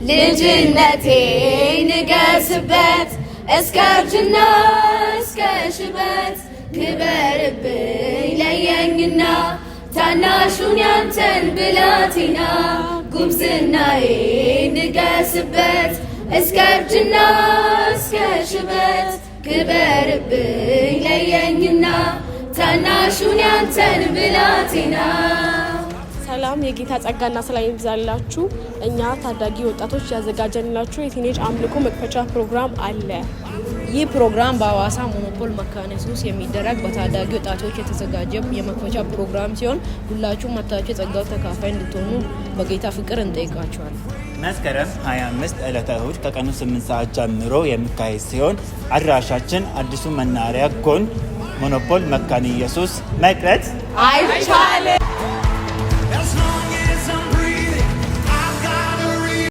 ልጅነቴ ንገስበት እስከ እርጅና እስከ ሽበት፣ ክበርብኝ ለየኝና ታናሹን ያንተን ብላቴና። ጉብዝናዬ ንገስበት እስከ እርጅና እስከ ሽበት፣ ክበርብኝ ለየኝና ታናሹን ያንተን ብላቴና። ሰላም፣ የጌታ ጸጋና ሰላም ይብዛላችሁ። እኛ ታዳጊ ወጣቶች ያዘጋጀንላችሁ የ teenage አምልኮ መክፈቻ ፕሮግራም አለ። ይህ ፕሮግራም በሐዋሳ ሞኖፖል መካነ ኢየሱስ የሚደረግ በታዳጊ ወጣቶች የተዘጋጀ የመክፈቻ ፕሮግራም ሲሆን ሁላችሁም መጥታችሁ የጸጋው ተካፋይ እንድትሆኑ በጌታ ፍቅር እንጠይቃችኋለን። መስከረም 25 ዕለተ እሁድ ከቀኑ 8 ሰዓት ጀምሮ የሚካሄድ ሲሆን አድራሻችን አዲሱ መናኸሪያ ጎን ሞኖፖል መካነ ኢየሱስ፣ መቅረት አይቻልም።